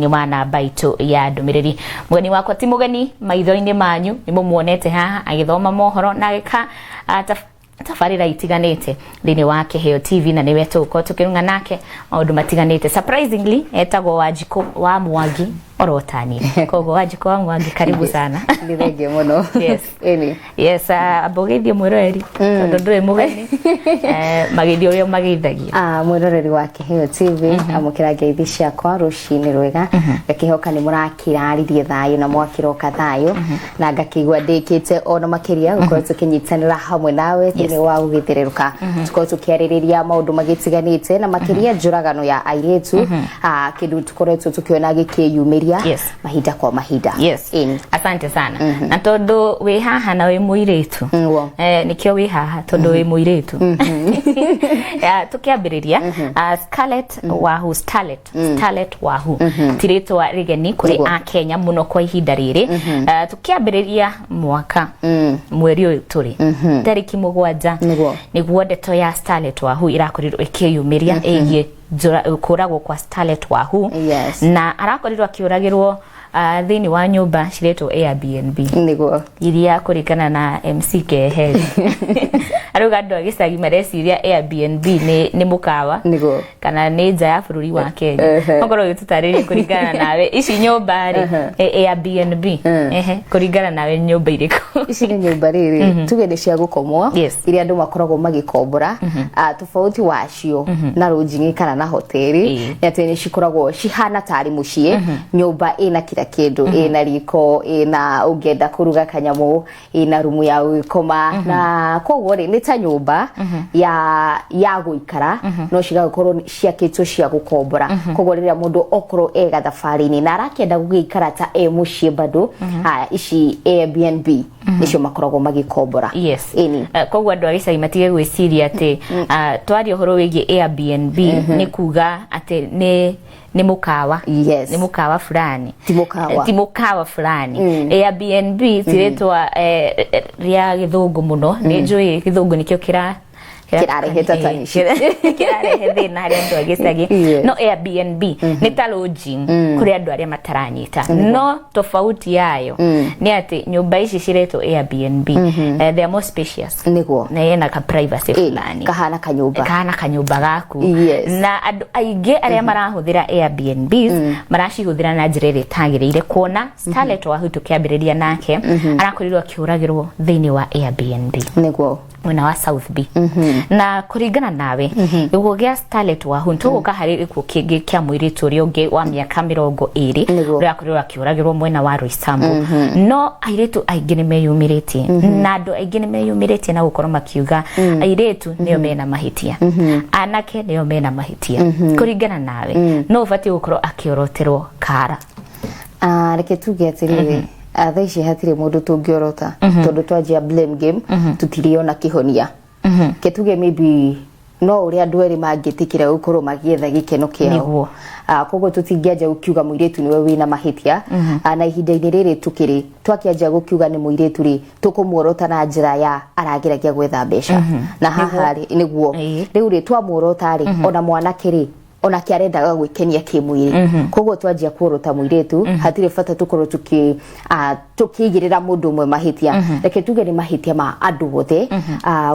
Thĩinĩ wa namba itũ ya ndũmĩrĩri, mũgeni wakwa ti mũgeni maitho-inĩ manyu, nĩ mũmuonete haha agĩthoma mohoro na agĩka tabarĩra itiganĩte thĩinĩ wa Kĩheo TV, na nĩwe tũgũkorwo tũkĩrung'a nake maũndũ matiganĩte. Surprisingly, etagwo Wanjikũ wa Mwangi orotani. Koguo Wanjikũ wa Mwangi, karibu sana. Nĩ thengiũ mũno. Yes. Ĩni. Yes, amba ũgeithie mwĩroreri tondũ ndũrĩ mũgeni, mageithio ũrĩa mageithagia. Ah, mwĩroreri wa Kĩheo TV, amũkĩra ngeithi ciakwa rũcinĩ rwega. Ngakĩhoka nĩ mũrakĩraririe thayũ na mwakĩroka thayũ, na ngakĩigua ndĩkĩte ona makĩria gũkorwo tũkĩnyitanĩra hamwe nawe thĩinĩ wa gũgĩthererũka, tũkorwo tũkĩarĩrĩria maũndũ magĩtiganĩte na makĩria njũragano ya airĩtu, kĩndũ tũkoretwo tũkĩona gĩkĩyumĩria mahinda kwa mahinda. Yes. Ĩni. Asante sana. Na tondũ wĩ haha na wĩ mũirĩtu, nĩkĩo wĩ haha, tondũ wĩ mũirĩtu. Ya, tũkĩambĩrĩria, Scarlett Wahu, Starlet Wahu ti rĩtwa rĩgeni kũrĩ Akenya mũno kwa ihinda rĩrĩ. Tũkĩambĩrĩria mwaka, mweri ũyũ tũrĩ tarĩki 7, nĩguo ndeto ya Starlet Wahu ĩrakorirwo ĩkĩyumĩria ĩgiĩ kũragwo kwa Starlet Wahu. Na arakorirwo akĩũragĩrwo thĩinĩ wa nyũmba ciretwo Airbnb, iria kũringana na MC Keheri arauga andũ a gĩcagi mareciria Airbnb nĩ mũkawa kana nĩ nja ya bũrũri wa Kenya. Okorwo ũgĩtũtarĩria, kũringana nawe ici nyũmba rĩ, Airbnb, kũringana nawe nĩ nyũmba irĩkũ? Ici nĩ nyũmba rĩrĩ tuge nĩ cia gũkomwo, iria andũ makoragwo magĩkombora. Tofauti wacio na lodging kana na hoteli nĩ atĩ nĩ cikoragwo cihana tarĩ mũciĩ, nyũmba ĩna kila kĩndũ, ĩna riko, ĩna ũngĩenda kũruga kanyamũ, ĩna rumu ya gũgĩkoma, na koguo rĩ nĩ ta nyũmba ya gũikara, no cigagĩkorwo ciakĩtwo cia gũkombora. Koguo rĩrĩa mũndũ okorwo e gathabarĩ-inĩ na arakĩenda gũgĩikara ta e mũciĩ bado, ici Airbnb nĩcio makoragwo magĩkombora. Ĩni. Koguo andũ a gĩcagi matige gwĩciria atĩ twaria ũhoro wĩgiĩ Airbnb nĩ kuga atĩ nĩ mũkawa, nĩ mũkawa fulani. Ti mũkawa. Ti mũkawa fulani. Airbnb ti rĩtwa rĩa gĩthũngũ mũno. Nĩ njũĩ gĩthũngũ nĩkĩo kĩra Kĩrarehe tatanishi. Kĩrarehe thĩna harĩ andũ a gĩcagi. No Airbnb nĩ ta lodging kũrĩ andũ arĩa mataranyita, no tofauti yayo nĩ atĩ nyũmba ici ciretwo Airbnb, they are more spacious na ĩna ka privacy fulani. Kahana kanyũmba. Kahana kanyũmba gaku. Na andũ aingĩ arĩa marahũthĩra Airbnbs maracihũthĩra na njĩra ĩrĩa ĩtagĩrĩire, kuona Starlet Wahu tũkĩambĩrĩria nake arakorirwo akĩũragĩrwo thĩinĩ wa Airbnb mwena wa South B. Na kũringana nawe, gĩkuũ gĩa Starlet Wahu, tũgũka harĩ gĩkuũ kĩngĩ kĩa mũirĩtu ũrĩa ũngĩ wa mĩaka 20 ũrĩa akorirwo akĩũragĩrwo mwena wa Roysambu, no airĩtu aingĩ nĩ meyumĩrĩtie na andũ aingĩ nĩ meyumĩrĩtie na gũkorwo makiuga airĩtu nĩo mena mahĩtia, anake nĩo mena mahĩtia. Kũringana nawe, no ũbatiĩ gũkorwo akĩoroterwo kara? Ah, reke tuge atĩrĩrĩ, thaa ici hatirĩ mũndũ tũngĩorota, tondũ twanjia blame game tũtirĩona kĩhonia. Ke tuge maybe no ũrĩa andũ erĩ mangĩtĩkĩra gũkorwo magĩetha gĩkeno kĩao. Koguo tũtingĩanjia gũkiuga mũirĩtu nĩwe wĩna mahĩtia. Na ihinda-inĩ rĩrĩ tũkĩrĩ twakĩanjia gũkiuga nĩ mũirĩtu rĩ, tũkũmuorota na njĩra ya arageragia gwetha mbeca na haha rĩ nĩguo rĩu rĩ twamuorota rĩ, ona mwanake rĩ onake arendaga gwĩkenia kĩmwĩrĩ. Koguo twanjia kuorota mũirĩtu, hatirĩ bata tũkorwo tũkĩigĩrĩra mũndũ ũmwe mahĩtia. Reke tuge nĩ mahĩtia ma andũ othe,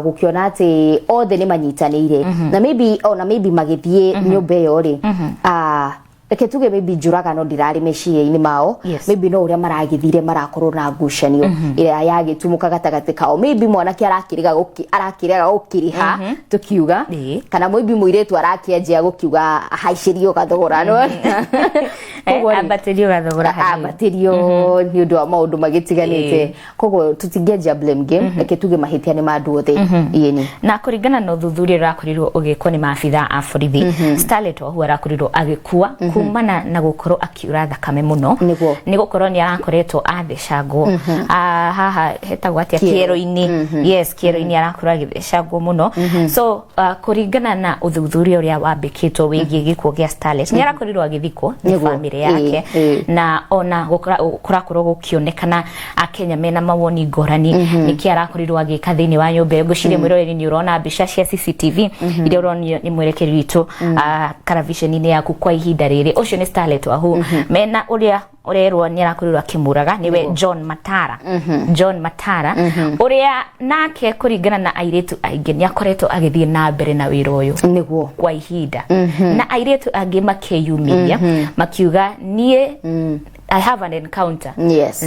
gũkĩona atĩ othe nĩ manyitanĩire na maybe ona maybe magĩthiĩ nyũmba ĩyo rĩ, reke tuge maybe njũragano ndirarĩ meciria-inĩ mao. Maybe no ũrĩa maragĩthire marakorwo na ngucanio ĩrĩa yagĩtumũka gatagatĩ kao. Maybe mwanake arakĩrega gũkĩrĩha tukiuga, kana maybe mũirĩtu arakĩanjia gũkiuga ahaicĩrio gathogora no. Koguo rĩ, ambatĩrio gathogora hanini. Ambatĩrio nĩ ũndũ wa maũndũ magĩtiganĩte. Koguo tũtingĩanjia blame game. Reke tuge mahĩtia nĩ ma andũ othe. Ĩni. Na kũringana na ũthuthuria ũrakorirwo ũgĩkwo nĩ maabitha a borithi, Starlet Wahu arakorirwo agĩkua kumana na gũkorwo akiura thakame mũno, nĩ gũkorwo nĩ arakoretwo athecangwo. Haha hetagwo atĩa? Kĩero. Kĩero-inĩ, yes, kĩero-inĩ arakorwo agĩthecangwo mũno. So kũringana na ũthuthuria ũrĩa wambĩkĩtwo wĩgiĩ gĩkuũ gĩa Starlet, nĩ arakorirwo agĩthikwo nĩ bamĩrĩ yake, na ona kũrakorwo gũkĩonekana Akenya mena mawoni ngũrani nĩkĩ arakorirwo agĩka thĩinĩ wa nyũmba ĩyo. Ngwĩciria mwĩroreri nĩ ũrona mbica cia CCTV iria ũronio nĩ mwerekeri witũ karaviceni-inĩ yaku kwa ihinda rĩrĩ. Rĩrĩ ũcio nĩ Starlet Wahu mena ũrĩa ũrerwo nĩ arakorirwo akĩmũraga, nĩwe John Matara. John Matara ũrĩa nake kũringana na airĩtu aingĩ nĩ akoretwo agĩthiĩ na mbere na wĩra ũyũ kwa ihinda, na airĩtu angĩ makĩyumĩria makiuga, "Niĩ I have an encounter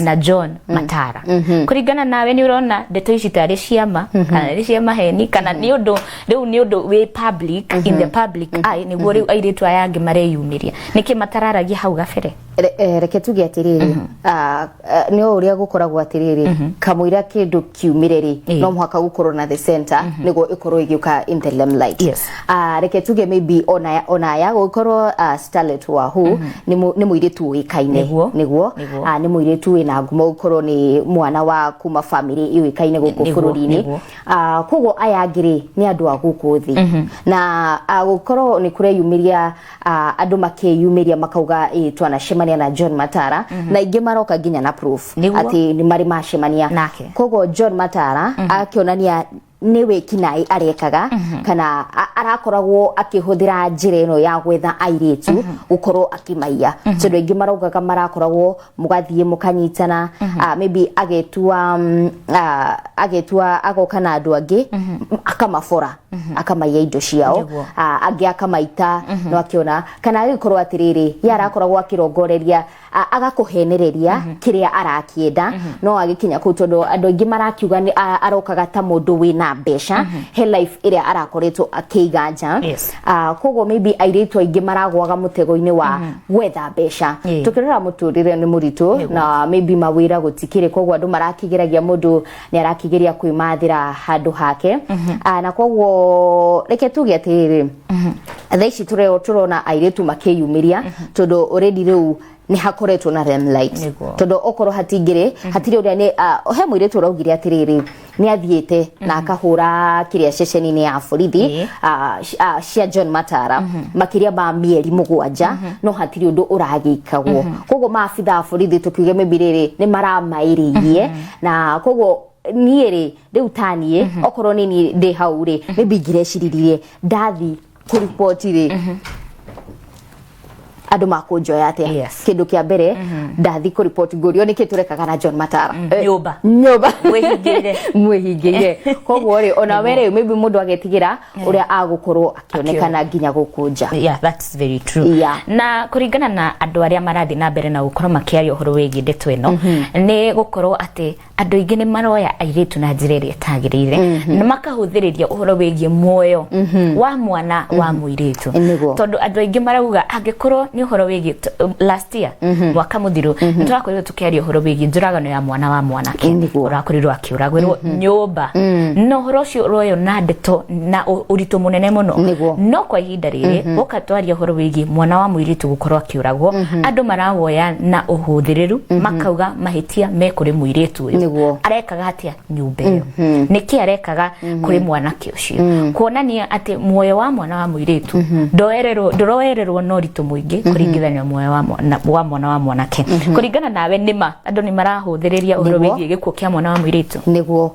na John Matara." Kũringana nawe, nĩ ũrona ndeto ici tarĩ ciama kana nĩ cia maheni, kana nĩ ũndũ rĩu nĩ ũndũ wĩ public, in the public eye, nĩguo rĩu airĩtu aya angĩ mareyumĩria? Nĩkĩ matararagia hau gabere? Reke tuge atĩrĩrĩ, nĩ o ũrĩa gũkoragwo atĩrĩrĩ, kamũira kĩndũ kiumĩre rĩ, no mũhaka gũkorwo na the center nĩguo ĩkorwo ĩgĩũka in the limelight. Reke tuge maybe ona aya gũgĩkorwo Starlet Wahu nĩ mũirĩtu ũĩkaine. Nĩguo. Nĩ mũirĩtu wĩna ngumo, gũkorwo nĩ mwana wa kuma family yũĩkaine gũkũ bũrũri-inĩ. Koguo aya angĩ rĩ, nĩ andũ a gũkũ thĩ, na gũkorwo nĩ kũreyumĩria andũ makĩyumĩria makauga ĩ twanacemania na John Matara, na ingĩ maroka nginya na proof atĩ nĩ marĩ macemania nake. Koguo John Matara akĩonania nĩ wĩkinaĩ arekaga kana arakoragwo akĩhũthĩra njĩra ĩno ya gwetha airĩtu gũkorwo akĩmaiya, tondũ aingĩ maraugaga marakoragwo mũgathiĩ mũkanyitana, maybe agetua agetua agoka na andũ angĩ, akamabora, akamaiya indo ciao, angĩ akamaita. No akĩona kana agĩkorwo atĩrĩrĩ, ye arakoragwo akĩrongoreria agakũhenereria kĩrĩa arakĩenda, no agĩkinya kũu, tondũ andũ aingĩ marakiuga nĩ arokaga ta mũndũ wĩna mbeca, he life ĩrĩa arakoretwo akĩiga nja. Koguo maybe airĩtu aingĩ maragwaga mũtego-inĩ wa gwetha mbeca. Tũkĩrora mũtũrĩre nĩ mũritũ, na maybe mawĩra gũtikĩrĩ, koguo andũ marakĩgeragia, mũndũ nĩ arakĩgeria kwĩmathĩra handũ hake. Na koguo reke tuge atĩrĩrĩ, thaa ici tũrona airĩtu makĩyumĩria tondũ already rĩu nĩ hakoretwo na limelight. Tondũ okorwo hatingĩrĩ hatirĩ ũrĩa nĩ he mũirĩtu ũraugire atĩrĩrĩ, nĩ athiĩte na akahũra kĩrĩa ceceni-inĩ ya borithi cia John Matara makĩria ma mĩeri 7, no hatirĩ ũndũ ũragĩkagwo. Koguo maabitha a borithi, tũkiuge maybe rĩrĩ nĩ maramaĩrĩirie, na koguo niĩ rĩ, rĩu ta niĩ, okorwo nĩ niĩ ndĩ hau rĩ, maybe ingĩreciririe ndathi kũriboti rĩ, andũ makũnjoya atĩa? Kĩndũ kĩa mbere, ndathi kũriboti ngũrio nĩkĩ tũrekaga na John Matara. Nyũmba. Nyũmba. Mwĩhingĩire. Mwĩhingĩire. Koguo rĩ, ona we rĩ, maybe mũndũ agetigĩra ũrĩa agũkorwo akĩonekana nginya gũkũ nja. Yeah, that's very true. Na kũringana na andũ arĩa marathiĩ na mbere na gũkorwo makĩaria ũhoro wĩgiĩ ndeto ĩno, nĩ gũkorwo atĩ andũ aingĩ nĩ maroya airĩtu na njĩra ĩrĩa ĩtagĩrĩire, na makahũthĩrĩria ũhoro wĩgiĩ muoyo wa mwana wa mũirĩtu. Tondũ andũ aingĩ marauga angĩkorwo nĩ ũhoro wĩgiĩ last year, mwaka mũthiru, nĩ tũrakorirwo tũkĩaria ũhoro wĩgiĩ njũragano ya mwana wa mwanake ũrakorirwo akĩũragĩrwo nyũmba, na ũhoro ũcio ũroywo na ndeto na ũritũ mũnene mũno. No kwa ihinda rĩrĩ woka twaria ũhoro wĩgiĩ mwana wa mũirĩtu gũkorwo akĩũragwo, andũ marawoya na ũhũthĩrĩru, makauga mahĩtia me kũrĩ mũirĩtu ũyũ. Arekaga atĩa nyũmba ĩyo? Nĩkĩ arekaga kũrĩ mwanake ũcio? Kuonania atĩ muoyo wa mwana wa mũirĩtu ndũroererwo na ũritũ mũingĩ kũringithania muoyo wa mwana wa mwanake. Kũringana nawe, nĩma andũ nĩ marahũthĩrĩria ũhoro wĩgiĩ gĩkuũ kĩa mwana wa mũirĩtu? Nĩguo.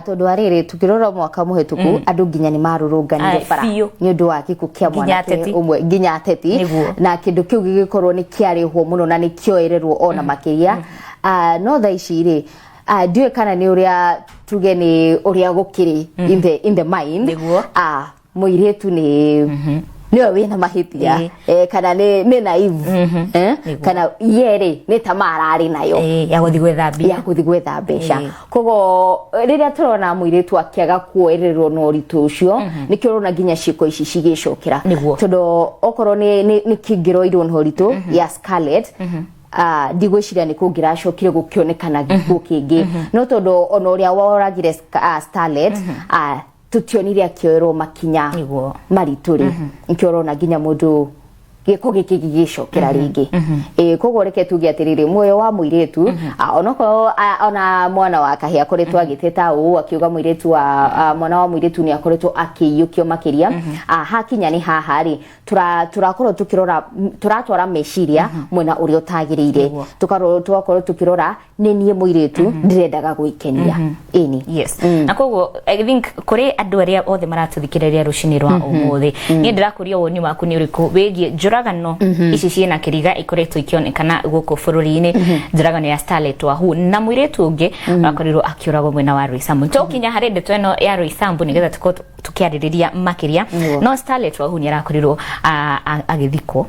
Tondũ wa rĩrĩ, tukĩrora mwaka mũhĩtũku, andũ nginya nĩ marũrũnganire bara nĩ ũndũ wa gĩkuũ kĩa Nginya mwanake ateti. ũmwe, nginya ateti. Na kĩndũ kĩu gĩgĩkorwo nĩ kĩarĩhwo mũno na nĩ kĩoererwo ona makĩria. No thaa ici rĩ, ndiũĩ kana nĩ ũrĩa tuge nĩ ũrĩa gũkĩrĩ in the mind. Mũirĩtu nĩ nĩwe wĩna mahĩtia, kana nĩ naive, kana ye rĩ, nĩ tamaa ararĩ nayo ya gũthiĩ gwetha mbia. Ya gũthiĩ gwetha mbeca. Koguo rĩrĩa tũrona mũirĩtu akĩaga kuoererwo na ũritũ ũcio, nĩkĩo ũrona nginya ciĩko ici cigĩcokera. Tondũ okorwo nĩ kĩngĩroirwo na ũritũ ya Scarlett, ndigwĩciria nĩ kũngĩracokire gũkĩonekana gĩkuũ kĩngĩ, no tondũ ona ũrĩa woragire Starlet, tũtionire akĩoerwo makinya maritũ rĩ, nĩkĩo ũrona nginya mũndũ gĩko gĩkĩ gĩgĩcokera rĩngĩ. Ĩĩ, koguo reke tuge atĩrĩrĩ, muoyo wa mũirĩtu, onokorwo ona mwana wa kahĩ akoretwo agĩteta ũũ, akiuga mũirĩtu wa mwana wa mũirĩtu nĩ akoretwo akĩiyũkio makĩria, hakinya nĩ haha rĩ, tũrakorwo tukĩrora, tũratwara meciria mwena ũrĩa ũtagĩrĩire. Tũgakorwo tukĩrora nĩ niĩ mũirĩtu ndĩrendaga gwĩkenia, ĩni. Yes, na koguo I think kũrĩ andũ arĩa othe maratũthikĩrĩria rũcinĩ rwa ũmũthĩ, niĩ ndĩrakũria woni waku nĩ ũrĩkũ wĩgiĩ njũragano. Njũragano ici ciĩna kĩriga ikoretwo ikĩonekana gũkũ bũrũri-inĩ, njũragano ya Starlet Wahu na mũirĩtu ũngĩ ũrakorirwo akĩũragwo mwena wa Roysambu. Tũkinya harĩ ndeto ĩno ya Roysambu nĩgetha tũkorwo tũkĩarĩrĩria makĩria. No Starlet Wahu nĩ arakorirwo agĩthikwo,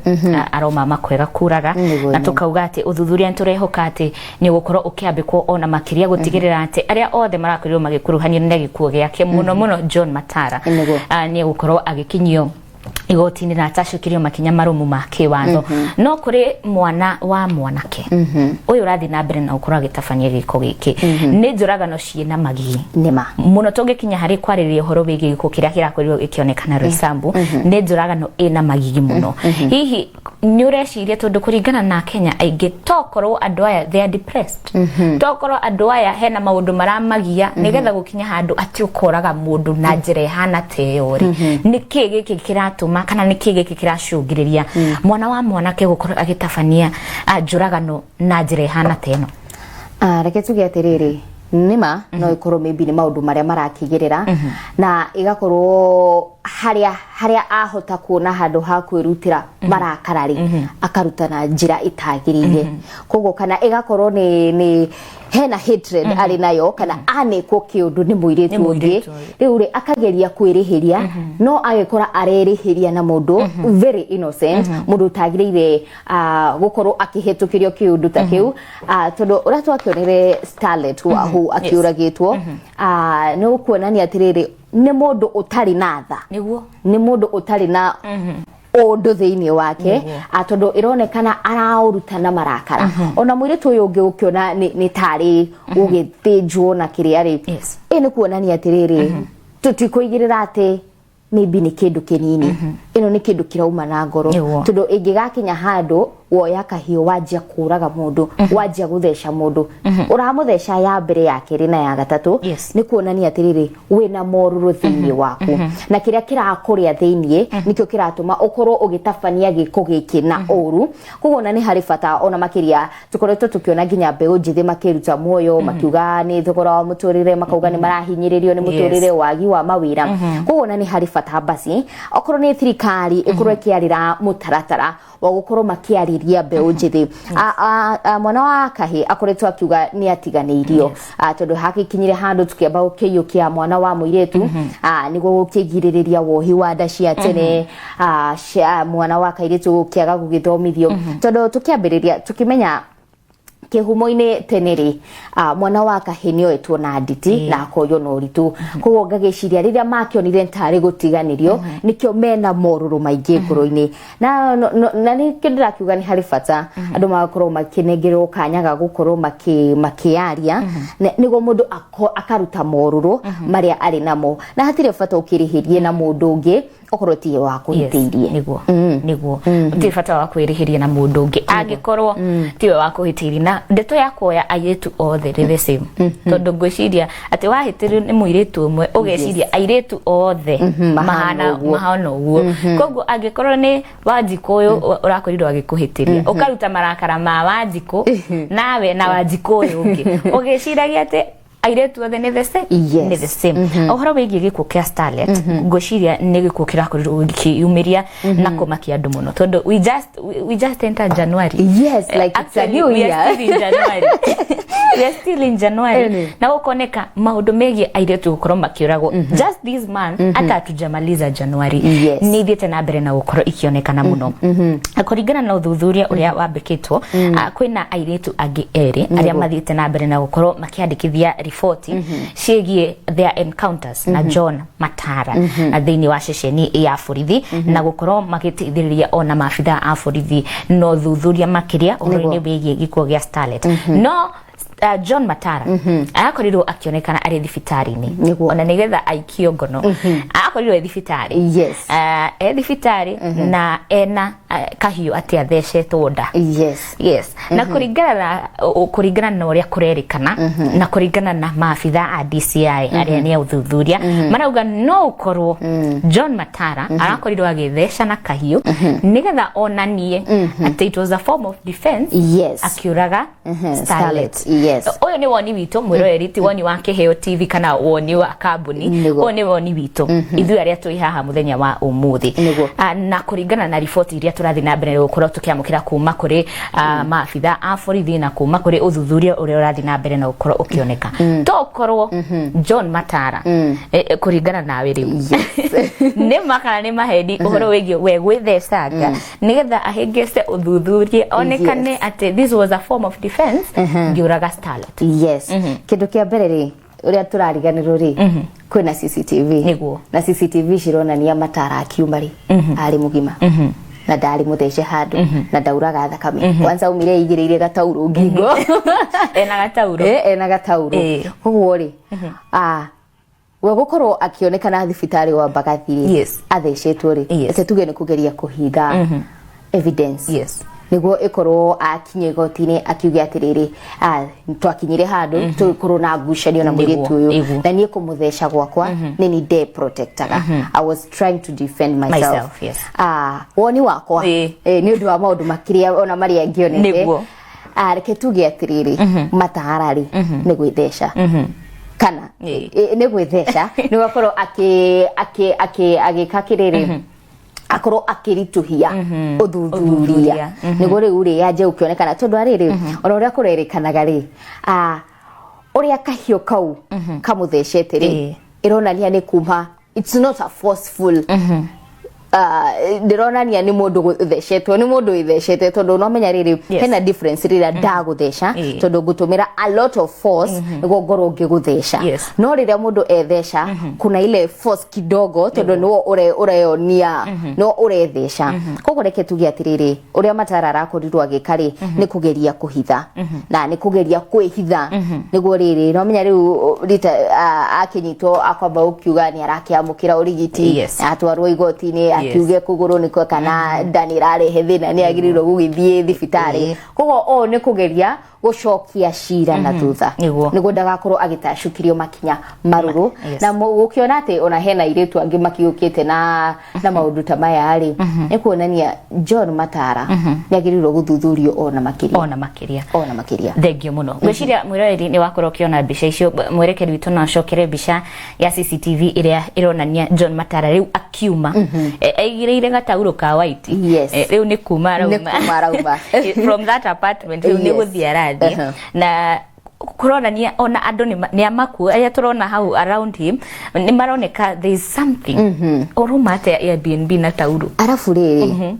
aroma makwega kuraga. Na tũkauga atĩ ũthuthuria nĩ tũrehoka atĩ nĩ ũgũkorwo ũkĩambĩkwo ona makĩria gũtigĩrĩra atĩ arĩa othe marakorirwo magĩkuruhanio na gĩkuũ gĩake, mũno mũno John Matara, nĩ egũkorwo agĩkinyio igoti-inĩ na atacokerio makinya marũmu ma kĩwatho. No kũrĩ mwana wa mwanake ũyũ ũrathiĩ na mbere na gũkorwo agĩtabania gĩko gĩkĩ, nĩ njũragano ciĩna magigi Nĩma. Mũno. Tũngĩkinya harĩ kwarĩrĩria ũhoro wĩgiĩ gĩkuũ kĩrĩa kĩrakorirwo gĩkĩonekana Roysambu, nĩ njũragano ĩna magigi mũno. Hihi nĩ ũreciria, tondũ kũringana na Kenya aingĩ, tokorwo andũ aya they are depressed, tokorwo andũ aya hena maũndũ maramagia nĩgetha gũkinya handũ atĩ ũkoraga mũndũ na njĩra ĩhana ta ĩyo rĩ, nĩ kĩĩ gĩkĩ kĩratũma kana nĩ kĩĩ gĩkĩ kĩracũngĩrĩria mwana wa mwanake gũkorwo agĩtabania njũragano na njĩra ĩhana ta ĩno? Reke tuge atĩrĩrĩ, nĩma no ĩkorwo maybe nĩ maũndũ marĩa marakĩgerera na ĩgakorwo harĩa ahota kuona handũ ha kwĩrutĩra marakara rĩ, akaruta na njĩra ĩtagĩrĩire. Koguo kana ĩgakorwo nĩ hena hatred arĩ nayo kana anĩkwo kĩũndũ nĩ mũirĩtu Nĩ ũngĩ. Mũirĩtu ũngĩ. Rĩu rĩ, akageria kwĩrĩhĩria, no agĩkora arerĩhĩria na mũndũ very innocent, mũndũ ũtagĩrĩire gũkorwo akĩhĩtũkĩrio kĩũndũ ta kĩu, tondũ ũrĩa twakĩonire Starlet Wahu akĩũragĩtwo, nĩ ũkuonania atĩrĩrĩ, nĩ mũndũ ũtarĩ na tha, nĩ mũndũ ũtarĩ na ũndũ thĩinĩ wake, tondũ ĩronekana araũruta na marakara. Ona mũirĩtu ũyũ ũngĩ ũkĩona nĩ tarĩ gũgĩthĩnjwo na kĩrĩa rĩ, ĩ nĩ kuonania atĩrĩrĩ, tũtikũigĩrĩra atĩ maybe nĩ kĩndũ kĩnini, ĩno nĩ kĩndũ kĩrauma na ngoro, tondũ ĩngĩgakinya handũ woya kahiũ wanjia kũraga mũndũ, wanjia gũtheca mũndũ, ũramũtheca ya mbere, ya kerĩ na ya gatatũ, nĩ kuonania atĩrĩrĩ, wĩna morũrũ thĩinĩ waku na kĩrĩa kĩrakũrĩa thĩinĩ nĩkĩo kĩratũma ũkorwo ũgĩtabania gĩko gĩkĩ na ũru. Koguo ona nĩ harĩ bata ona makĩria tũkoretwo tũkĩona nginya mbeũ njĩthĩ makĩruta muoyo, makiuga nĩ thogora wa mũtũrĩre, makauga nĩ marahinyĩrĩrio nĩ mũtũrĩre, wagi wa mawĩra. Koguo ona nĩ harĩ bata basi okorwo nĩ thirikari ĩkorwo ĩkĩarĩra mũtaratara wa gũkorwo makĩarĩria mbeũ njĩthĩ. Mwana wa kahĩ akoretwo akiuga nĩ atiganĩirio, tondũ hakikinyire handũ tũkĩamba gũkĩiyũkia mwana wa mũirĩtu, nĩguo gũkĩgirĩrĩria wohi wa nda cia tene, cia mwana wa kairĩtu gũkĩaga gũgĩthomithio, tondũ tũkĩambĩrĩria tũkĩmenya kĩhumo-inĩ tene rĩ, mwana wa kahĩ nĩ oetwo na nditi na akoywo na ũritũ. Koguo ngagĩciria rĩrĩa makĩonire tarĩ gũtiganĩrio, nĩkĩo mena morũrũ maingĩ ngoro-inĩ. Na na nĩkĩo ndĩrakiuga nĩ harĩ bata andũ magakorwo makĩnengerwo kanya ga gũkorwo makĩaria nĩguo mũndũ akaruta morũrũ marĩa arĩ namo, na hatirĩ bata ũkĩrĩhĩrie na mũndũ ũngĩ okorwo tiwe wakũhĩtĩirie. Nĩguo gũtirĩ bata wa kwĩrĩhĩria na mũndũ ũngĩ angĩkorwo tiwe wakũhĩtĩirie. Na ndeto ya kuoya airĩtu othe rĩ the same, tondũ ngwĩciria atĩ wahĩtĩrio nĩ mũirĩtu ũmwe, ũgeciria airĩtu othe mahana mahana ũguo. Mahana ũguo. Koguo angĩkorwo nĩ Wanjikũ ũyũ ũrakorirwo agĩkũhĩtĩria, ũkaruta marakara ma Wanjikũ nawe na Wanjikũ ũyũ ũngĩ, ũgĩciragia atĩ airĩtu othe nĩ the same. Nĩ the same. Ũhoro wĩgiĩ gĩkuũ kĩa Starlet, ngwĩciria nĩ gĩkuũ kĩrakorirwo gĩkĩyumĩria na kũmakia andũ mũno, tondũ we just entered January. Yes, like it's a Actually, new we year. are still in January. We are still in January. Na gũkoneka maũndũ megiĩ airĩtu gũkorwo makĩũragwo just this month, hata hatujamaliza January, nĩ ithiĩte na mbere na gũkorwo ikĩonekana mũno. Na kũringana na ũthuthuria ũrĩa wambĩkĩtwo, kwĩna airĩtu angĩ erĩ arĩa mathiĩte na mbere na gũkorwo makĩandĩkithia riboti ciĩgiĩ their encounters na John Matara na thĩinĩ wa ceceni ya borithi, na gũkorwo magĩteithĩrĩria ona maabitha a borithi na ũthuthuria makĩria ũhoro-inĩ wĩgiĩ gĩkuũ gĩa Starlet. No John Matara arakorirwo akĩonekana arĩ thibitarĩ-inĩ, ona nĩgetha aikio ngono arakorirwo e thibitarĩ. E thibitarĩ na ena kahiũ atĩ athecetwo nda. Yes, na kũringana na ũrĩa kũrerĩkana na kũringana na maabitha a DCI arĩa nĩ a ũthuthuria, marauga no ũkorwo John Matara arakorirwo agĩtheca na kahiũ nĩgetha onanie atĩ it was a form of defense, akiũraga Starlet. Starlet. Yes. Ũyũ nĩ woni witũ mwĩroreri, ti woni wa Kĩheo TV kana woni wa kambuni. Nĩguo. Ũyũ nĩ woni witũ ithuĩ arĩa twĩ haha mũthenya wa ũmũthĩ. Nĩguo. Na kũringana na riboti iria tũrathiĩ na mbere gũkorwo tũkĩamũkĩra kuma kũrĩ maabitha a borithi na kuma kũrĩ ũthuthuria ũrĩa ũrathiĩ na mbere na gũkorwo ũkĩoneka, to ũkorwo John Matara, kũringana nawe rĩu, nĩ ma kana nĩ maheni ũhoro wĩgiĩ we gwĩthecanga nĩgetha ahĩngĩce ũthuthuria onekane atĩ this was a form of defense ngĩũraga Starlet? Yes, kĩndũ kĩa mbere rĩ, ũrĩa tũrariganĩrwo rĩ, kwĩna CCTV. Na CCTV cironania Matara akiuma rĩ, arĩ mũgima na ndarĩ mũthece handũ na ndauraga thakame. Kwanza aumire aigĩrĩire gataurũ ngingo. Ena gataurũ. Ena gataurũ. Koguo rĩ, we gũkorwo akĩonekana thibitarĩ wa Mbagathi rĩ, athecetwo rĩ, reke tuge nĩ kũgeria kũhitha evidence nĩguo ĩkorwo akinya igoti-inĩ akiuge atĩrĩrĩ, twakinyire handũ tũgĩkorwo na ngucanio na mũirĩtu ũyũ na niĩ kũmũtheca gwakwa nĩ ni nde protectaga, I was trying to defend myself. Myself, yes. Woni wakwa, nĩ ũndũ wa maũndũ makĩria ona marĩa ngĩonete, reke tuge atĩrĩrĩ, Matara rĩ, nĩ gwĩtheca kana nĩ gwĩtheca nĩ gwakorwo akĩ akĩ akĩ agĩka kĩrĩrĩ, akorwo akĩritũhia ũthuthuria. Ũthuthuria. Nĩguo rĩu rĩ yanjie gũkĩonekana, tondũ arĩrĩ ona ũrĩa kũrerĩkanaga rĩ, ũrĩa kahiũ kau kamũthecete rĩ, ĩronania nĩ kuma, it's not a forceful, ndĩronania nĩ mũndũ gũthecetwo, nĩ mũndũ wĩthecete, tondũ no menya rĩrĩ, hena difference rĩrĩa ndagũtheca, tondũ ngũtũmĩra a lot of force nĩguo ngorwo ngĩgũtheca. No rĩrĩa mũndũ etheca, kuna ile force kidogo, tondũ nĩwo ũreyonia no ũretheca. Koguo reke tuge atĩrĩrĩ, ũrĩa Matara arakorirwo agĩka rĩ, nĩ kũgeria kũhitha na nĩ kũgeria kwĩhitha nĩguo rĩrĩ no menya rĩu rita akĩnyitwo akwamba gũkiuga nĩ arakĩamũkĩra ũrigiti, atwarwo igoti-inĩ, akiuge kũgũrũ nĩkwo kana nda nĩ ĩrarehe thĩna, nĩ agĩrĩirwo gũgĩthiĩ thibitarĩ. Koguo ũũ nĩ kũgeria gũcokia cira na thutha nĩguo ndagakorwo agĩtacũkĩrio makinya marũrũ. Na gũkĩona atĩ ona hena airĩtu angĩ makiũkĩte na maũndũ ta maya rĩ, nĩ kuonania John Matara nĩ agĩrĩirwo gũthuthurio ona makĩria. Ona makĩria. Ona makĩria. Thengio mũno. Ngwĩciria mwĩroreri nĩ wakorwo ũkĩona mbica icio. Mwerekeri witũ no acokere mbica ya CCTV ĩrĩa ĩronania John Matara rĩu akiuma, aigĩrĩire gataurũ ka white. Rĩu nĩ kuma nĩ arauma kuma arauma from that apartment, rĩu nĩ gũthiĩ arathiĩ. Na kũronania ona andũ nĩ amaku arĩa tũrona hau around him nĩ maroneka there is something. Ũruma atĩa Airbnb na taurũ? Arabu rĩrĩ,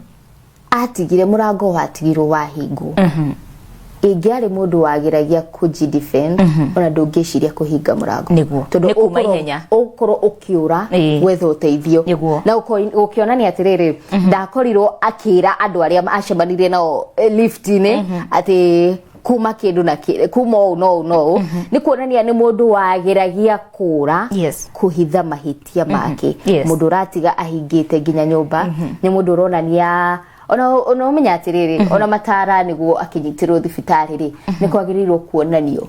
atigire mũrango watigirwo wahingwo. Ingĩarĩ mũndũ wageragia kũji defend, ona ndũngĩciria kũhinga mũrango. Tondũ Nĩ kuma ũkorwo- ihenya. ũkorwo ũkĩũra gwetha ũteithio. Na gũkĩonania atĩrĩrĩ, ndakorirwo akĩra andũ arĩa acemanirie nao lift-inĩ atĩ kuma kĩndũ na kuma ũũ na ũũ na ũũ. Nĩ kuonania nĩ mũndũ wageragia kũra kũhitha mahĩtia make. Mũndũ ũratiga ahingĩte nginya nyũmba nĩ mũndũ ũronania ona ũmenya atĩrĩrĩ, ona Matara nĩguo akĩnyitĩrwo thibitarĩ rĩ, nĩ kwagĩrĩirwo kuonanio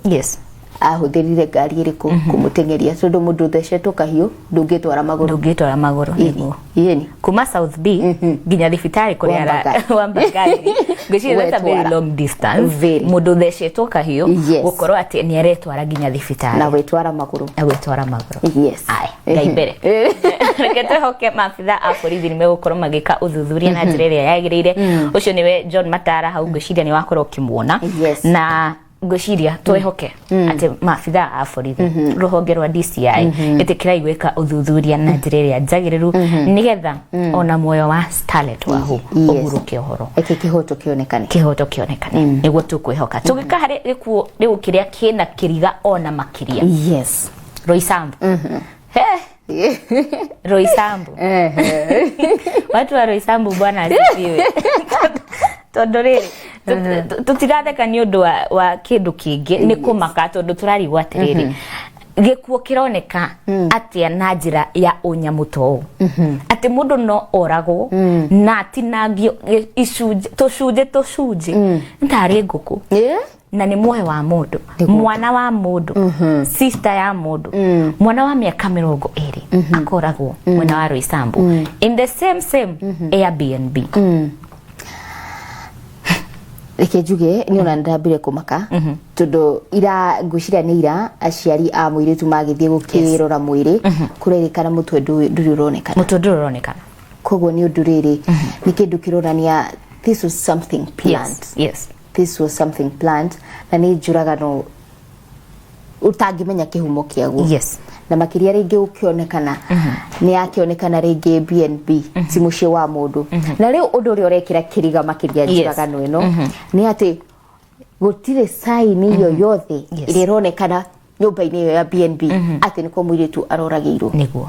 ahũthĩrire ngari ĩrĩkũ kũmũteng'eria, tondũ mũndũ ũthecetwo kahiũ ndũngĩtwara magũrũ. Ndũngĩtwara magũrũ, nĩguo. Yeni. Kuma South B nginya thibitarĩ kũrĩa Wa Mbagathi. Wa Mbagathi, ngwĩciria that's a very Wetwara. long distance. Very. Mũndũ ũthecetwo kahiũ gũkorwo atĩ nĩ aretwara nginya thibitarĩ na gwĩtwara magũrũ. Na gwĩtwara magũrũ. Aya, Ngai mbere. Reke twĩhoke maabitha a borithi nĩ megũkorwo magĩka ũthuthuria na njĩra ĩrĩa yagĩrĩire. Ũcio nĩwe John Matara hau, ngwĩciria nĩ wakorwo ũkĩmuona. Na ngwĩciria twĩhoke atĩ maabitha a borithi, rũhonge rwa DCI, ĩtĩkĩrai gwĩka ũthuthuria na njĩra ĩrĩa njagĩrĩru nĩgetha ona muoyo wa Starlet Wahu ũhurũke ũhoro. Eke kĩhoto kĩonekane. Kĩhoto kĩonekane, nĩguo tũkwĩhoka. Tũgĩka harĩ gĩkuũ rĩu kĩrĩa kĩna kĩriga ona makĩria, Roysambu. He, Roysambu, watu wa Roysambu, Bwana asifiwe, tondũ rĩrĩ tũtiratheka nĩ ũndũ wa kĩndũ kĩngĩ, nĩ kũmaka, tondũ tũrarigwo atĩrĩrĩ, gĩkuũ kĩroneka atĩa na njĩra ya ũnyamũ ta ũũ, atĩ mũndũ no oragwo na atinangio icunjĩ tũcunjĩ tũcunjĩ nĩ tarĩ ngũkũ, na nĩ muoyo wa mũndũ, mwana wa mũndũ, sister ya mũndũ, mwana wa mĩaka 20 akoragwo mwena wa Roysambu in the same same Airbnb. Reke njuge nĩ ona ndambire kũmaka, tondũ ira, ngwĩciria nĩ ira, aciari a mũirĩtu magĩthiĩ gũkĩrora mwĩrĩ, kũrerĩkana mũtwe ndũrĩ ũronekana. Mũtwe ndũrĩ ũronekana. Koguo nĩ ũndũ rĩrĩ, nĩ kĩndũ kĩronania this was something planned. This was something planned, na nĩ njũragano ũtangĩmenya kĩhumo kĩaguo. Na makĩria rĩngĩ ũkĩonekana nĩ yakĩonekana rĩngĩ BNB, ti mũciĩ wa mũndũ. Na rĩu ũndũ ũrĩa ũrekĩra kĩriga makĩria njũragano ĩno nĩ atĩ gũtirĩ sign yoyothe ĩrĩa ĩronekana nyũmba-inĩ ĩyo ya BNB atĩ nĩkuo mũirĩtu aroragĩirwo. Nĩguo,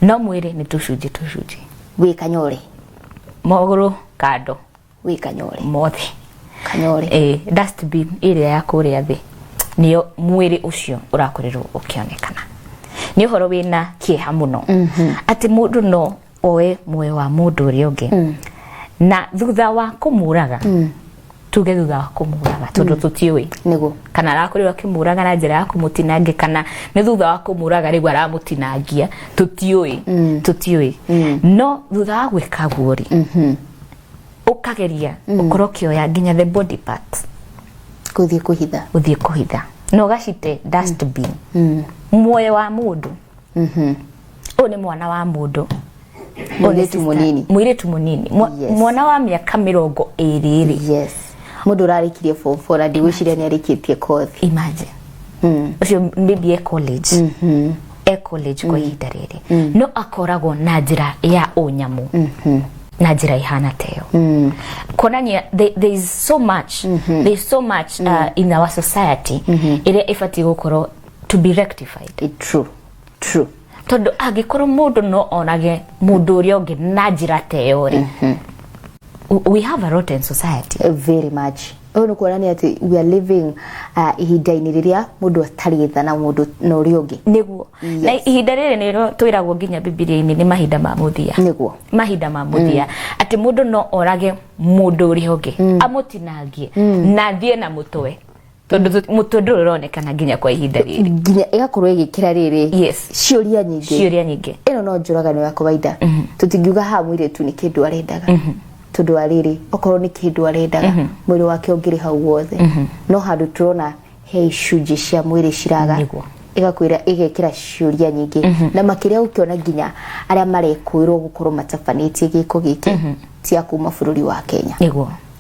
no mwĩrĩ nĩ tũcunjĩ tũcunjĩ. Wĩ kanyore. Magũrũ kando. Wĩ kanyore. Mothe. Kanyore. Dustbin ĩrĩa ya kũrĩa thĩ nĩyo mwĩrĩ ũcio ũrakorirwo ũkĩonekana. Nĩ ũhoro wĩna kĩeha mũno atĩ mũndũ no oe muoyo wa mũndũ ũrĩa ũngĩ, na thutha wa kũmũraga, tuge thutha wa kũmũraga, tondũ tũtiũĩ kana arakorirwo akĩmũraga na njĩra ya kũmũtinangia, kana nĩ thutha wa kũmũraga rĩu aramũtinangia, tũtiũĩ, tũtiũĩ. No thutha wa gwĩka guo rĩ, ũkageria ũkorwo ũkĩoya nginya the body part. Gũthiĩ kũhitha. Gũthiĩ kũhitha na ũgacite dustbin muoyo wa mũndũ. Ũyũ nĩ mwana wa mũndũ. Ũyũ nĩ Mũirĩtu mũnini. Mũirĩtu mũnini. Mwana wa mĩaka 20 rĩ. Yes, mũndũ ũrarĩkirie form four, na ndigwĩciria nĩ arĩkĩtie kothi. Imagine, ũcio maybe e college, e college kwa ihinda rĩrĩ, no akoragwo na njĩra ya ũnyamũ, na njĩra ihana ta ĩyo, kuonania there is so much, there is so much in our society ĩrĩa ĩbatiĩ gũkorwo to be rectified. True true. Tondũ angĩkorwo mũndũ no onage mũndũ ũrĩa ũngĩ na njĩra ta ĩyo rĩ, we have a rotten society. Very much. Ũyũ nĩ kuonania atĩ we are living ihinda-inĩ rĩrĩa mũndũ atarĩ tha na mũndũ na ũrĩa ũngĩ. Nĩguo, na ihinda rĩrĩ nĩrĩo twĩragwo nginya Bibilia-inĩ nĩ mahinda ma mũthia. Mahinda ma mũthia, atĩ mũndũ no orage mũndũ ũrĩa ũngĩ, amũtinangie na athiĩ na mũtwe, tondũ mũtwe ndũrĩ ũronekana nginya kwa ihinda rĩrĩ. Nginya ĩgakorwo ĩgĩkĩra rĩrĩ ciũria nyingĩ. Ciũria nyingĩ. Ĩno no njũragano ya kawaida. Tũtingiuga haha mũirĩtu nĩ kĩndũ arendaga, tondũ wa rĩrĩ, okorwo nĩ kĩndũ arendaga, mwĩrĩ wake ũngĩrĩ hau wothe. No handũ tũrona he icunjĩ cia mwĩrĩ ciraga, ĩgakwĩra, ĩgekĩra ciũria nyingĩ, na makĩria ũkĩona nginya arĩa marekũĩrwo gũkorwo matabanĩtie gĩko gĩkĩ ti a kuma bũrũri wa Kenya.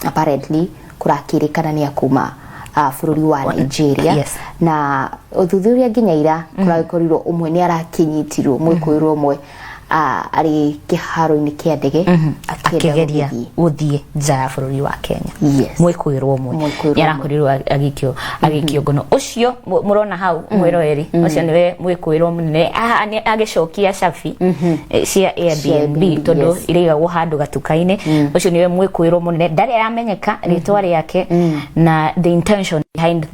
Apparently kũrakĩrĩkana nĩ a kuma bũrũri wa Nigeria. Na ũthuthuria nginya ira kũragĩkorirwo ũmwe nĩ arakĩnyitirwo, mwĩkũĩrwo ũmwe, arĩ kĩharo-inĩ kĩa ndege akĩenda akĩgeria gũgĩthiĩ. Gũthiĩ nja ya bũrũri wa Kenya. Mwĩkũĩrwo ũmwe Mwĩkũĩrwo. Nĩ arakorirwo agĩikio ngono. Ũcio mũrona hau mwĩroeri ũcio nĩwe mwĩkũĩrwo mũnene. Haha nĩ agĩcokia cabi cia Airbnb, Airbnb, tondũ iraigagwo handũ gatuka-inĩ. Ũcio nĩwe mwĩkũĩrwo mũnene, ndarĩ aramenyeka rĩtwa rĩake, na the intention behind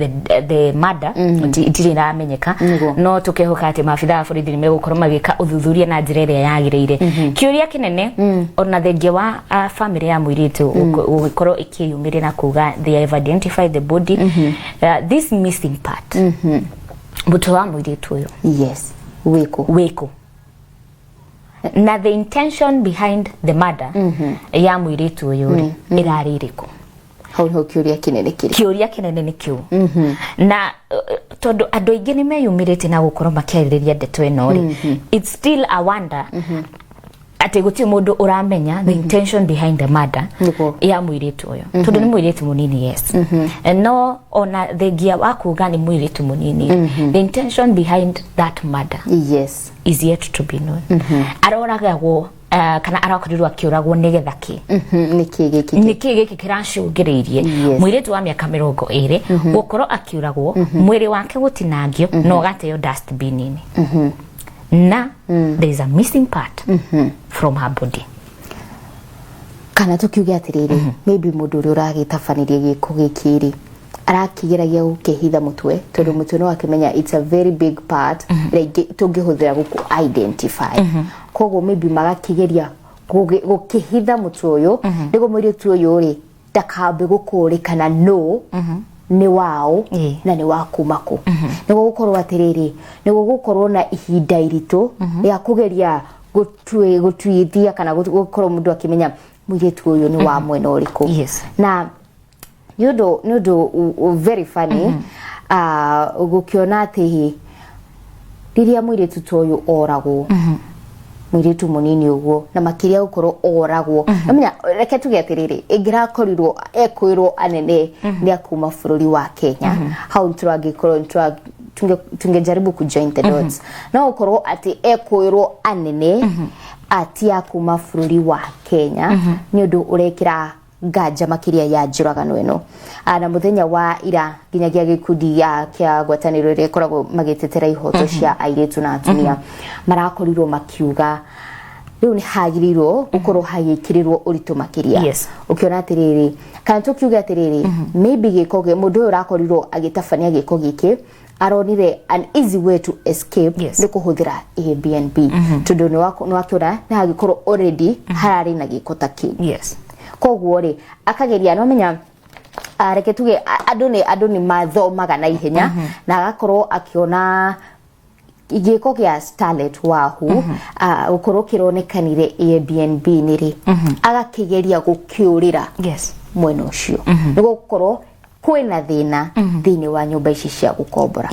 the murder itirĩ iramenyeka. No tũkehoka atĩ maabitha a borithi nĩ megũkorwo magĩka ũthuthuria na njĩra ĩrĩa yagĩrĩire. Kĩũria kĩnene, ona thengia wa family ya mũirĩtu gũgĩkorwo ĩkĩyumĩria na kuga they have identified the body, this missing part, mũtwe wa mũirĩtu ũyũ, Yes, wĩkũ? Wĩkũ? Na the intention behind the murder ya mũirĩtu ũyũ rĩ, ĩrarĩ ĩrĩkũ? Hau nĩho kĩũria kĩnene kĩrĩ. Kĩũria kĩnene nĩ kĩu. Na tondũ andũ aingĩ nĩ meyumĩrĩtie na gũkorwo makĩarĩrĩria ndeto ĩno rĩ, it's still a wonder atĩ gũtirĩ mũndũ ũramenya the intention behind the murder ya mũirĩtu ũyũ, tondũ nĩ mũirĩtu mũnini, yes. No ona thengia wa kuga nĩ mũirĩtu mũnini, the intention behind that murder is yet to be known. Aroragagwo kana arakorirwo akĩũragwo nĩgetha kĩ? Nĩ kĩ gĩkĩ? Nĩ kĩ gĩkĩ kĩracũngĩrĩirie mũirĩtu wa mĩaka 20 gũkorwo akĩũragwo, mwĩrĩ wake gũtinangio na ũgateo dustbin-inĩ, na there is a missing part from her body? Kana tukiuge atiriri, maybe mũndũ ũrĩa ũragĩtabanirie gĩko gĩkĩ rĩ, arakĩgeragia gũkĩhitha mũtwe, tondũ mũtwe no akĩmenya it's a very big part ĩrĩa tũngĩhũthĩra gũkũ identify. Koguo maybe magakĩgeria gũkĩhitha mũtwe ũyũ nĩguo mũirĩtu ũyũ rĩ ndakambe gũkũrĩkana no nĩ wao na nĩ wa kuma kũ, nĩguo gũkorwo atĩrĩrĩ, nĩguo gũkorwo na ihinda iritũ rĩa kũgeria gũtuithia kana gũkorwo mũndũ akĩmenya mũirĩtu ũyũ nĩ wa mwena ũrĩkũ. Na Nĩ ũndũ very funny gũkĩona atĩ rĩrĩa mũirĩtu ta ũyũ oragwo, mũirĩtu mũnini ũguo, na makĩria gũkorwo oragwo, namenya reke tuge atĩrĩrĩ, ĩngĩrakorirwo ekwĩrwo anene nĩ akuma bũrũri wa Kenya, hau nĩtũrangĩkorwo tungejaribu kujoin the dots, no gũkorwo atĩ ekwĩrwo anene ati akuma bũrũri wa Kenya nĩ ũndũ ũrekĩra nganja makĩria ya njũragano ĩno. Na mũthenya wa ira nginyagia gĩkundi kĩa ngwatanĩro ĩrĩa ĩkoragwo magĩtetera ihoto cia airĩtu na atumia marakorirwo makiuga rĩu nĩ hagĩrĩirwo gũkorwo hagĩkĩrĩrwo ũritũ makĩria. Ũkĩona atĩrĩrĩ, kana tũkiuge atĩrĩrĩ, maybe gĩko mũndũ ũyũ ũrakorirwo agĩtabania gĩko gĩkĩ aronire an easy way to escape nĩ kũhũthĩra Airbnb, tondũ nĩ wakĩona nĩ hagĩkorwo already hararĩ na gĩko ta kĩu. Koguo rĩ, akageria no menya, reke tuge andũ nĩ mathomaga na ihenya, na agakorwo akĩona gĩko gĩa Starlet Wahu gũkorwo kĩronekanire Airbnb nĩ rĩ, agakĩgeria gũkĩũrĩra mwena ũcio, nĩ gũkorwo kwĩna thĩna thĩinĩ wa nyũmba ici cia gũkombora.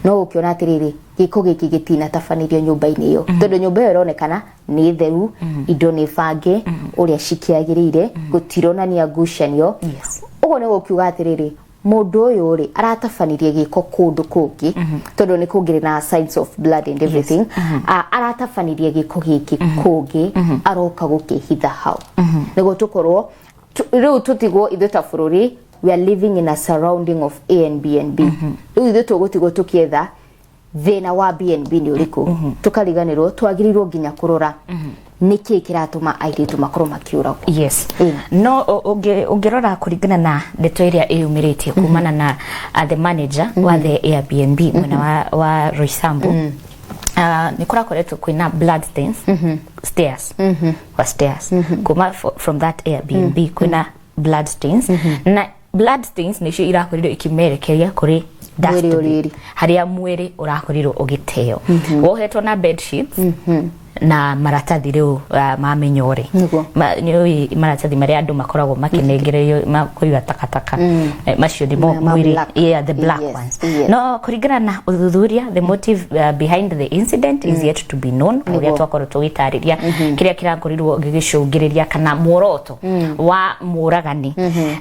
No ũkĩona atĩrĩrĩ, gĩko gĩkĩ gĩtinatabanĩrio nyũmba-inĩ ĩyo, tondũ nyũmba ĩyo ĩronekana nĩ theru, indo nĩ bange ũrĩa cikĩagĩrĩire, gũtironania ngucanio. Ũguo nĩ gũkiuga atĩrĩrĩ, mũndũ ũyũ rĩ, aratabanirie gĩko kũndũ kũngĩ, tondũ nĩ kũngĩrĩ na signs of blood and everything. Aratabanirie gĩko gĩkĩ kũngĩ, aroka gũkĩhitha hau nĩguo tũkorwo rĩu tũtigwo ithuĩ ta bũrũri, we are living in a surrounding of Airbnb. Rĩu ithuĩ tũgũtigwo tũkĩetha thĩna wa BNB nĩ ũrĩkũ, tũkariganĩrwo twagĩrĩirwo nginya kũrora nĩkĩ kĩratũma airĩtu makorwo makĩũragwo. No ũngĩrora kũringana na ndeto ĩrĩa ĩyumĩrĩtie kumana na the manager wa the Airbnb mwena wa Roysambu, nĩ kũrakoretwo kwĩna blood stains stairs kwa stairs kuma from that Airbnb, kwĩna blood stains, na blood stains nĩcio irakorirwo ikimerekeria kũrĩ mwĩrĩ dustbin, ũrĩrĩ. Harĩa mwĩrĩ ũrakorirwo ũgĩteo wohetwo na bed sheets na maratathi rĩu ma mĩnyore. Nĩũĩ maratathi marĩa andũ makoragwo makĩnengererio ma kũiga takataka. Macio nĩmo Ma mwĩrĩ black. Yeah, the black ones. No kũringana na ũthuthuria, the motive behind the incident is yet to be known, ũrĩa twakorwo tũgĩtarĩria kĩrĩa kĩrakorirwo gĩgĩcũngĩrĩria kana muoroto wa mũragani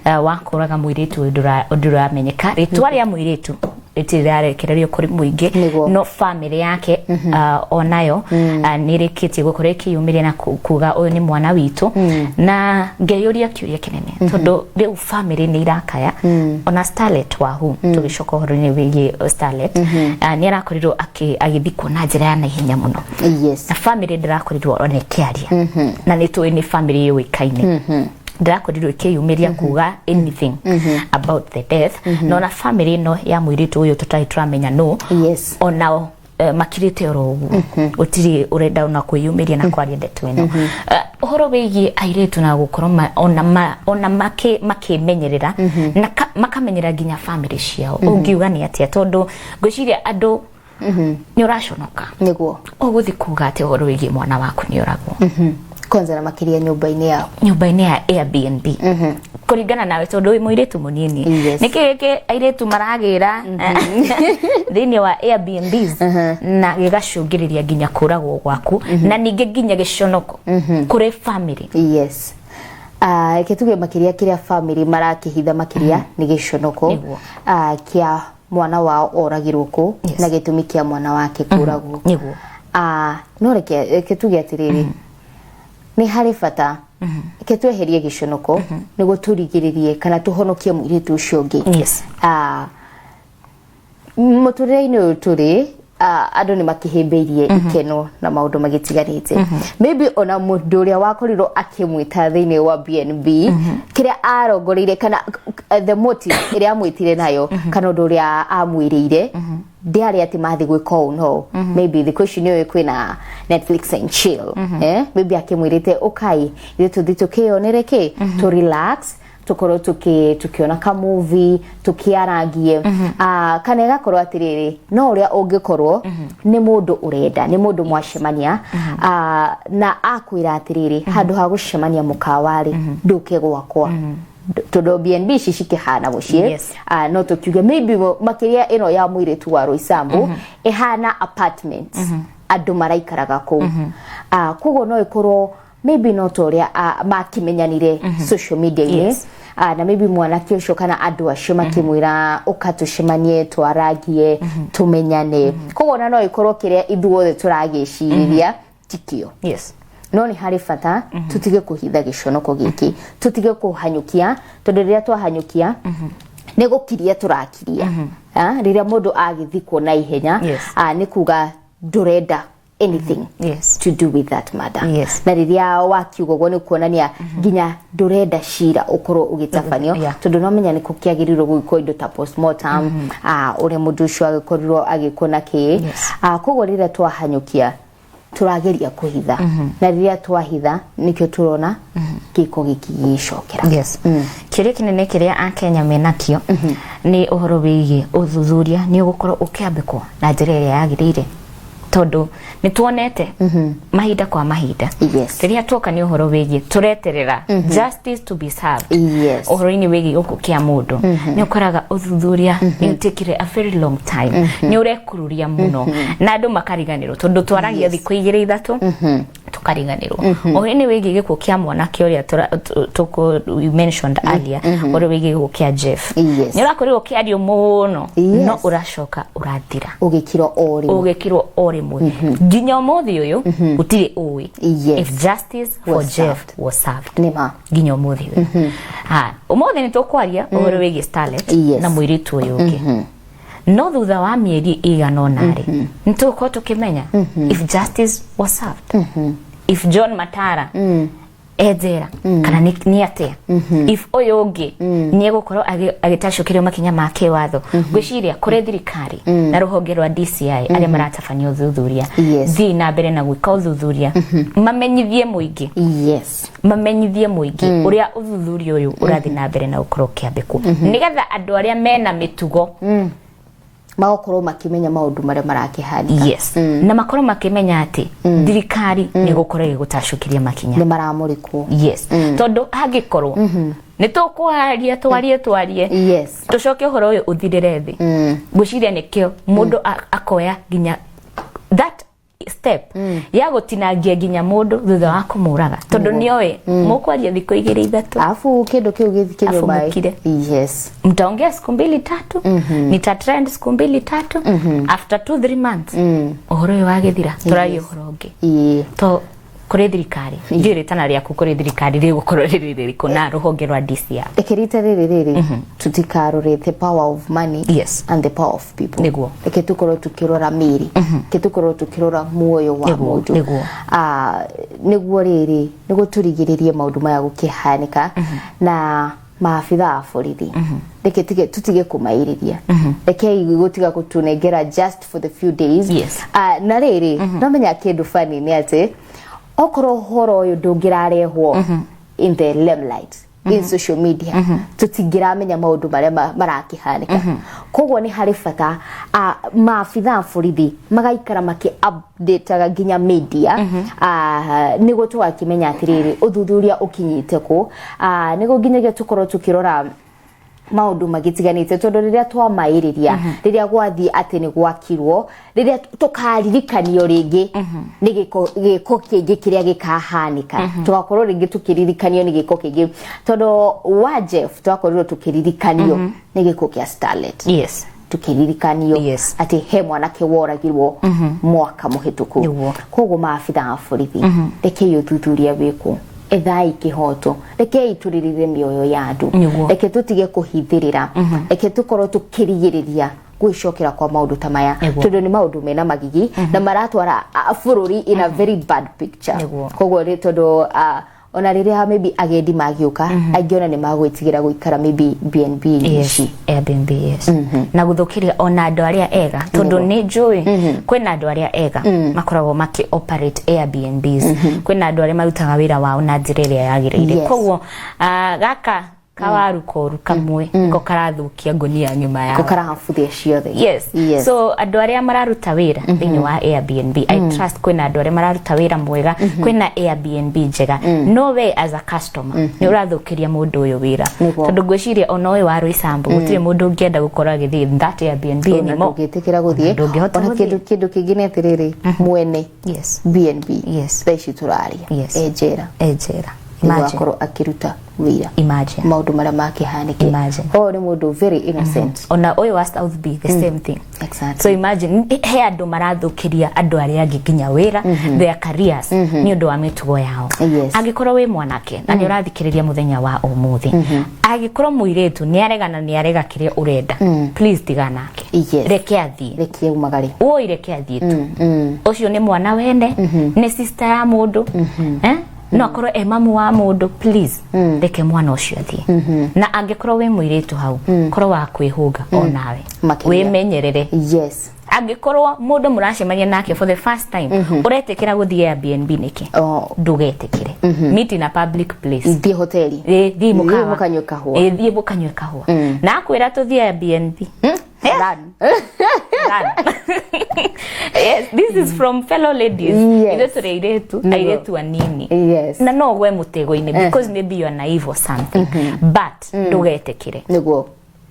wa kũraga mũirĩtu ũyũ ndũramenyeka. Rĩtwa rĩa mũirĩtu rĩtirĩ rĩrarekererio kũrĩ mũingĩ. No family yake onayo nĩ ĩrĩkĩtie gũkorwo ĩkĩyumĩria na kuga ũyũ nĩ mwana witũ, na ngeyũria kĩũria kĩnene, tondũ rĩu family nĩ irakaya. Ona Starlet Wahu, tũgĩcoka ũhoro-inĩ wĩgiĩ Starlet, nĩ arakorirwo agĩthikwo na njĩra ya naihenya mũno, na family ndĩrakorirwo ona ĩkĩaria, na nĩ tũĩ nĩ family yũĩkaine, ndĩrakorirwo ĩkĩyumĩria kuga anything about the death. Na ona family ĩno ya mũirĩtu ũyũ tũtarĩ tũramenya no onao makirĩte oro ũguo, gũtirĩ ũrenda ona kwĩyumĩria na kwaria ndeto ĩno. Ũhoro wĩgiĩ airĩtu na gũkorwo ona makĩmenyerera na makamenyera nginya family ciao, ũngiuga nĩ atĩa? Tondũ ngwĩciria andũ nĩ ũraconoka ũgũthiĩ kuga atĩ ũhoro wĩgiĩ mwana waku nĩ ũragwo. Kwanza na makĩria nyũmba-inĩ yao. Nyũmba-inĩ ya Airbnb. Kũringana nawe, tondũ wĩ mũirĩtu mũnini, nĩkĩ gĩkĩ airĩtu maragĩra thĩinĩ wa Airbnbs na gĩgacũngĩrĩria nginya kũragwo gwaku, na ningĩ nginya gĩconoko kũrĩ family? Yes, reke tuge makĩria kĩrĩa family marakĩhitha makĩria nĩ gĩconoko kĩa mwana wao oragirwo kũ na gĩtũmi kĩa mwana wake kũragwo. No reke tuge atĩrĩrĩ, nĩ harĩ bata reke tweherie gĩconoko nĩguo tũrigĩrĩrie kana tũhonokie mũirĩtu ũcio ũngĩ. Mũtũrĩre-inĩ ũyũ tũrĩ, andũ nĩ makĩhĩmbĩirie ikeno na maũndũ magĩtiganĩte. Maybe ona mũndũ ũrĩa wakorirwo akĩmwĩta thĩinĩ wa BNB, kĩrĩa arongoreire kana the motive ĩrĩa amwĩtire nayo kana ũndũ ũrĩa amwĩrĩire ndĩarĩ atĩ mathiĩ gwĩka ũũ, no maybe thikũ ici nĩ ũĩ kwĩna Netflix and chill, eh? Maybe akĩmwĩrĩte, "Ũkai ithuĩ tũthiĩ tũkĩyonere kĩ, tũ relax, tukorwo tukiona ka movie, tukiarangie." Kana ĩgakorwo atĩrĩrĩ, no ũrĩa ũngĩkorwo nĩ mũndũ ũrenda, nĩ mũndũ mwacemania, na akwĩra atĩrĩrĩ, handũ ha gũcemania mũkawa rĩ, ndũke gwakwa. Tondũ BNB ici cikĩhana mũciĩ. No tũkiuge maybe makĩria ĩno ya mũirĩtu wa Roysambu ĩhana apartments, andũ maraikaraga kũu. Koguo no ĩkorwo maybe no ta ũrĩa makimenyanire social media-inĩ. Na maybe mwanake ũcio kana andũ acio makĩmwĩra, "Ũka tũcemanie, twarangie, tũmenyane." Koguo ona no ĩkorwo kĩrĩa ithuothe tũragĩcirĩria tikio. No nĩ harĩ bata tũtige kũhitha gĩconoko gĩkĩ, tũtige kũhanyũkia, tondũ rĩrĩa twahanyũkia nĩ gũkiria tũrakiria. Rĩrĩa mũndũ agĩthikwo na ihenya, nĩ kuga ndũrenda anything to do with that matter. Na rĩrĩa wakiuga ũguo, nĩ kuonania nginya ndũrenda cira ũkorwo ũgĩtabanio, tondũ no menya nĩ kũkĩagĩrĩirwo gwĩkwo indo ta postmortem, ũrĩa mũndũ ũcio agĩkorirwo agĩkwo na kĩ. Koguo rĩrĩa twahanyũkia, tũrageria kũhitha, na rĩrĩa twahitha, nĩkĩo tũrona gĩko gĩkĩ gĩgĩcokera. Yes. Kĩũria kĩnene kĩrĩa akenya menakĩo nĩ ũhoro wĩgiĩ ũthuthuria nĩ ũgũkorwo ũkĩambĩkwo na njĩra ĩrĩa yagĩrĩire, tondũ nĩ tuonete mahinda kwa mahinda rĩrĩa tuoka nĩ ũhoro wĩgiĩ tũreterera justice to be served, ũhoro-inĩ wĩgiĩ gĩkuũ kĩa mũndũ, nĩ ũkoraga ũthuthuria nĩ ũtĩkire a very long time, nĩ ũrekururia mũno na andũ makariganĩrwo, tondũ twaragia thikũ 2 3 tukariganĩrwo. Ũhoro-inĩ wĩgiĩ gĩkuũ kĩa mwanake ũrĩa we mentioned earlier, ũhoro wĩgiĩ gĩkuũ kĩa Jeff, nĩ ũrakorirwo ũkĩario mũno, no ũracoka ũrathira. Ũgĩkirwo o rĩmwe. Ũgĩkirwo o rĩmwe, nginya ũmũthĩ ũyũ gũtirĩ ũĩ if justice for was Jeff served. was served. Nĩ ma. Nginya ũmũthĩ ũyũ. Ha, ũmũthĩ nĩ tũkwaria ũhoro wĩgiĩ Starlet na mũirĩtu ũyũ ũngĩ, no thutha wa mĩeri ĩigana ũna rĩ, nĩ tũgũkorwo tũkĩmenya if justice was served, if John Matara e njera kana nĩ atĩa, if ũyũ ũngĩ nĩ egũkorwo agĩtacũkĩrio makinya ma kĩwatho. Ngwĩciria kũrĩ thirikari na rũhonge rwa DCI arĩa maratabania ũthuthuria, thiĩ na mbere na gwĩka ũthuthuria, mamenyithie mũingĩ, mamenyithie mũingĩ ũrĩa ũthuthuria ũyũ ũrathiĩ na mbere na gũkorwo ũkĩambĩkwo, nĩgetha andũ arĩa mena mĩtugo magakorwo makĩmenya maũndũ marĩa marakĩhanĩka. Yes, na makorwo makĩmenya atĩ thirikari nĩ gũkorwo ĩgĩgũtacũkĩria makinya. Nĩ maramũrĩkwo. Yes, tondũ hangĩkorwo nĩ tũkwaria, twarie, twarie, tũcoke ũhoro ũyũ ũthirĩre thĩ, ngwĩciria nĩkĩo mũndũ akoya nginya that step ya gũtinangia nginya mũndũ thutha wa kũmũraga, tondũ nĩoĩ mũkwaria thikũ 2 3. Alafu kĩndũ kĩu gĩthikĩrio Alafu maĩ. mũkire. Mtaongea siku 2 3, nita trend siku 2 3, after 2 3 months ũhoro ũyũ wagĩthira, tũraria ũhoro ũngĩ. To kũrĩ thirikari, ndiũĩ rĩtana rĩaku kũrĩ thirikari rĩgũkorwo rĩrĩ rĩrĩkũ na rũhonge rwa DCI? Reke rita rĩrĩ rĩrĩ tutikarore the power of money and the power of people. Reke tukorwo tukĩrora mĩĩrĩ, reke tukorwo tukĩrora muoyo wa mũndũ. Nĩguo rĩrĩ, nĩguo tũrigĩrĩrie maũndũ maya gũkĩhanĩka. Na maabitha a borithi, reke tutige kũmairĩria, rekei gũtiga gũtũnengera just for the few days. Na rĩrĩ, no menya kĩndũ funny nĩ atĩ okorwo ũhoro ũyũ ndũngĩrarehwo in the limelight, in social media, tũtingĩramenya maũndũ marĩa marakĩhanĩka. Koguo nĩ harĩ bata maabitha a borithi magaikara makĩ updateaga nginya media, nĩguo tũgakĩmenya atĩrĩrĩ, ũthuthuria ũkinyĩte kũ, nĩguo nginyagia tũkorwo tũkĩrora maũndũ magĩtiganĩte, tondũ rĩrĩa twamaĩrĩria, rĩrĩa gwathiĩ atĩ nĩ gwakirwo, rĩrĩa tũkaririkanio rĩngĩ nĩ gĩko kĩngĩ kĩrĩa gĩkahanĩka, tũgakorwo rĩngĩ tũkĩririkanio nĩ gĩko kĩngĩ, tondũ wa Jeff twakorirwo tũkĩririkanio nĩ gĩko kĩa Starlet, tukĩririkanio atĩ he mwanake woragirwo mwaka mũhĩtũku. Koguo maabitha a borithi, rekei ũthuthuria wĩkwo, ethai kĩhoto, rekei tũrĩrĩre mĩoyo ya andũ. Reke tũtige kũhithĩrĩra, reke tũkorwo tũkĩrigĩrĩria gwĩcokera kwa maũndũ ta maya, tondũ nĩ maũndũ mena magigi na maratwara bũrũri in a very bad picture. Koguo rĩ, tondũ ona rĩrĩa maybe agendi magĩũka aingĩ, ona nĩ magwĩtigĩra gũikara maybe BNB ici. Airbnb, yes. Na gũthũkĩria ona andũ arĩa ega, tondũ nĩ njũĩ kwĩna andũ arĩa ega makoragwo makĩ operate Airbnbs, kwĩna andũ arĩa marutaga wĩra wao na njĩra ĩrĩa yagĩrĩire. Koguo gaka Kawaru koru kamwe ko karathukia ngunia ng'ima yao. Ko karahabuthia ciothe. Yes. Yes. So andũ arĩa mararuta wĩra thĩinĩ wa Airbnb, I trust kwĩna andũ arĩa mararuta wĩra mwega, kwĩna Airbnb njega, no we as a customer nĩ ũrathũkĩria mũndũ ũyũ wĩra. Tondũ ngwĩciria ona ũyũ wa Roysambu gũtirĩ mũndũ ũngĩenda gũkorwo agĩthiĩ in that Airbnb Ona anymore. ndũngĩtĩkĩra gũthiĩ. Ndũngĩhota Ona gũthiĩ. kĩndũ kĩngĩ nĩ atĩrĩrĩ, mwene BNB thaa ici tũraria e njera. E njera. Imagine. Akorwo akĩruta wĩra. Imagine. Maũndũ marĩa makĩhanĩkire. Imagine. Ũyũ nĩ mũndũ very innocent. Ona ũyũ wa South B, the same thing. So imagine, he andũ marathũkĩria andũ arĩa angĩ nginya wĩra, their careers, nĩ ũndũ wa mĩtugo yao. Angĩkorwo wĩ mwanake na nĩ ũrathikĩrĩria mũthenya wa ũmũthĩ, angĩkorwo mũirĩtu nĩ arega na nĩ arega kĩrĩa ũrenda, please tiga nake. Reke athiĩ. Reke umagare. Ũi reke athiĩ tu. Ũcio nĩ mwana wene, nĩ sister ya mũndũ, eh? No akorwo e mamu wa mũndũ. Please, reke mwana ũcio athiĩ. Na angĩkorwo wĩ mũirĩtu hau, korwo wa kwĩhũga onawe. Makĩria. Wĩmenyerere. Angĩkorwo mũndũ mũracemania nake for the first time, ũretĩkĩra gũthiĩ Airbnb nĩkĩ? Oh. Ndũgetĩkĩre. Meet in a public place. Thiĩ hoteli. Ĩ, thiĩ mũkawa. Mũkanyue kahũa. Ĩ, thiĩ mũkanyue kahũa. Na akwĩra tũthiĩ Airbnb, Run. Run. Yes, this is from fellow ladies. Ithuĩ tũrĩ airĩtu, airĩtu anini. Na no ũgwe mũtego-inĩ because maybe you are naive or something. But ndũgetĩkĩre.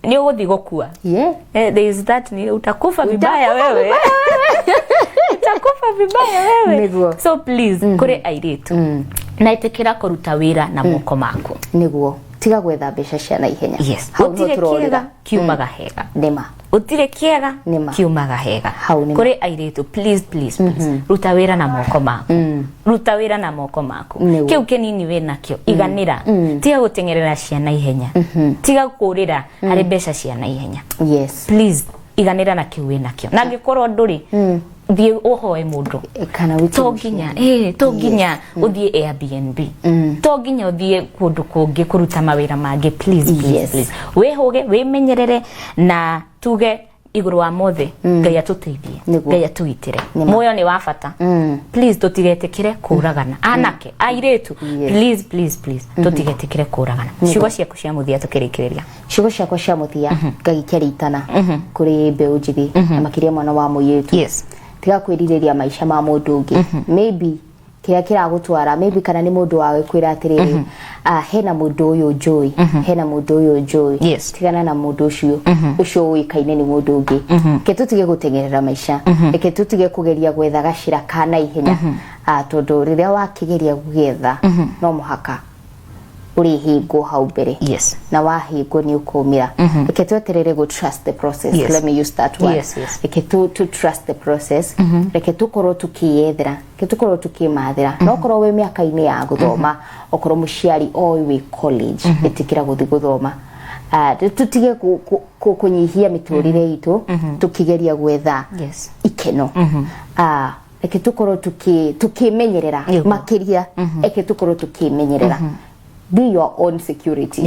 Nĩ ũgũthiĩ gũkua. There is that ni utakufa vibaya wewe. Utakufa vibaya wewe. So please, kũrĩ airĩtu, na ĩtĩkĩra kũruta wĩra na moko maku. Nĩguo. Tiga gwetha mbeca cia naihenya. Yes. Hau nĩho Gũtirĩ tũrorĩra. kĩega kiumaga hega. Nĩma. Gũtirĩ kĩega Nĩma. kiumaga hega. Hau nĩma. Kũrĩ airĩtu, please, please, please, ruta wĩra na moko maku. Ruta wĩra na moko maku. Kĩu kĩnini wĩ nakĩo iganĩra. Tiga gũteng'erera cia naihenya, tiga kũrĩra harĩ mbeca cia naihenya. Please, iganĩra na kĩu wĩ nakĩo, na angĩkorwo ndũrĩ, thiĩ ũhoe mũndũ. Kana wĩke To nginya ũthiĩ Airbnb, to nginya ũthiĩ kũndũ kũngĩ kũruta mawĩra mangĩ. Please, please, please, wĩhũge, wĩmenyerere, na tuge igũrũ wa mothe, Ngai atũteithie. Ngai atũgitĩre. Muoyo nĩ wa bata. Please, tũtigetĩkĩre kũragana, anake, airĩtu. Please, please, please, tũtigetĩkĩre kũragana. Ciugo ciaku cia mũthia tũkĩrĩkĩrĩria. Ciugo ciakwa cia mũthia, ngagĩkia ritana kũrĩ mbeũ njĩthĩ na makĩria mwana wa mũirĩtu. Tiga kwĩrirĩria maica ma mũndũ ũngĩ. Maybe kĩrĩa kĩragũtwara, maybe kana nĩ mũndũ wawe kwĩra atĩrĩrĩ, ah, hena mũndũ ũyũ njũĩ, hena mũndũ ũyũ njũĩ. Tigana na mũndũ ũcio. Ũcio ũĩkaine nĩ mũndũ ũngĩ. Reke tũtige gũteng'erera maica, reke tũtige kũgeria gwetha gacĩra ka naihenya. Ah, tondũ rĩrĩa wakĩgeria gũgetha, no mũhaka ũrĩhĩngwo hau mbere. Na wahĩngwo nĩ ũkũmĩra. Reke tweterere go trust the process. Let me use that word. Reke tu trust the process. Reke tũkorwo tũkĩyethera, reke tũkorwo tũkĩmathĩra. No okorwo wĩ mĩaka-inĩ ya gũthoma, okorwo mũciari oĩ wĩ college, ĩtĩkĩra gũthiĩ gũthoma. Ah, tũtige kũnyihia mĩtũrĩre itũ tũkĩgeria gwetha ikeno. Ah, reke tũkorwo tũkĩmenyerera. Makĩria reke tũkorwo tũkĩmenyerera. Be your own security.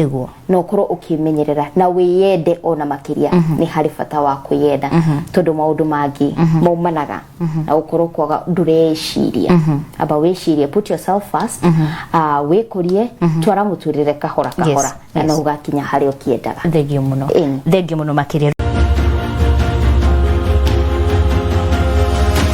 Na ũkorwo ũkĩmenyerera na wĩyende ona makĩria. Nĩ harĩ bata wa kwĩyenda, tondũ maũndũ mangĩ maumanaga na gũkorwo kwaga ndũreciria. Amba wĩcirie, put yourself first. Ah, wĩkũrie, twara mũtũrĩre kahora kahora, na no ũgakinya harĩa ũkĩendaga. Thengio mũno. Ĩni. Thengio mũno makĩria.